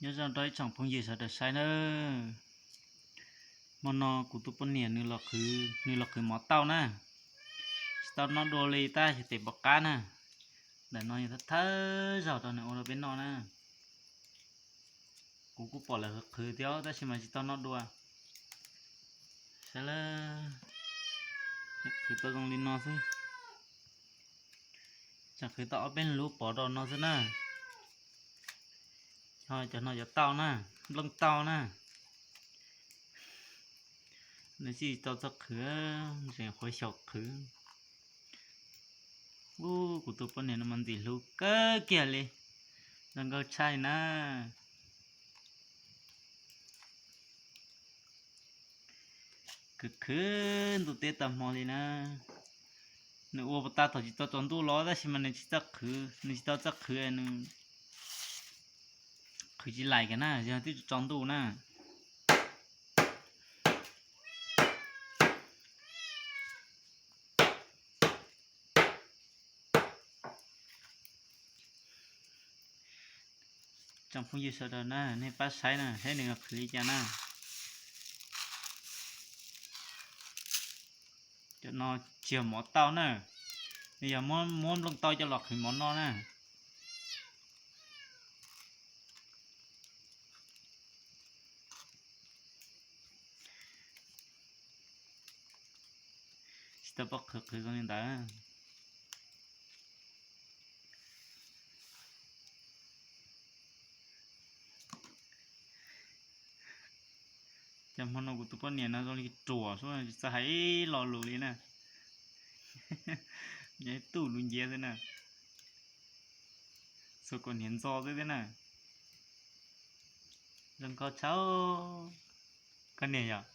Nyob zoo rau ib tsoom phooj ywg sawv daws saib nawb. Hmo no kuv tus poj niam nws los qhwv mov tauj na, tsis tau noj dua li tab sis tes pom qab na. Ntawm no yog thawj zaug rau nws ua rau peb noj na. Kuv kuj pom lawv qhwv thiab tab sis mas tsis tau noj dua. Saib lawm, qhwv tau zoo li no xwb. Tseem qhwv tau ob peb lub pov rau no xwb na. Cov no cov tauj na, nplooj tauj na. Nws tsis tau txog qhwv, tseem qhuav xyaum qhwv. Ub, kuv tus poj niam no mas ntxim hlub kawg kiag li, zoo nkauj tshaj na. Khwv khwv ntuj teb tag hmo li na. Nws ua puas tas thaum tsis tau tsaus ntuj los tab sis mas nws tsis txawj qhwv, nws tsis tau txawj qhwv, nws qhwv tsis laim kiag na, yog twb tsaus ntuj na. Tsoom phooj ywg sawv daws na, nej pab saib na, saib nws qhwv li cas na. Cov no tsis yog mov tauj na, nws yog muab nplooj tauj coj los qhwv mov noj na. Tsis tau pom qhwv qhwv zoo li ntawd. Ces hmo no kuv tus poj niam no zoo li ruam xwb, tsis txawj hais ib lo lus li na. Nyob tuj lus nciab xwb na. Txhua kaus hniav ntxo xwb thiab na. Zoo nkauj tshaj, koj niam yom.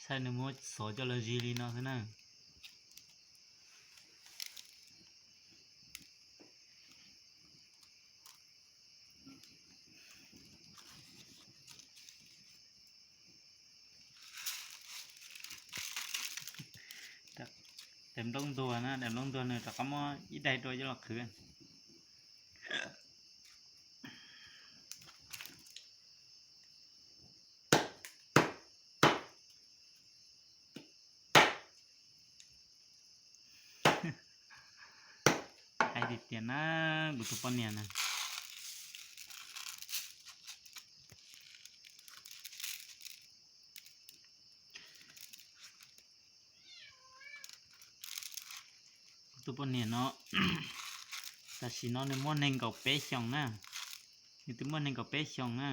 Saib nws muab xov coj los zis li no xwb na. Daim nplooj ntuag na, daim nplooj ntuag nws rov qab muab ib daim dua coj los qhwv. Hais tiag tiag na, kuv tus poj niam na. Kuv tus poj niam no, tam sim no nws muaj nees nkaum peb xyoos na. Nws twb muaj nees nkaum peb xyoos na.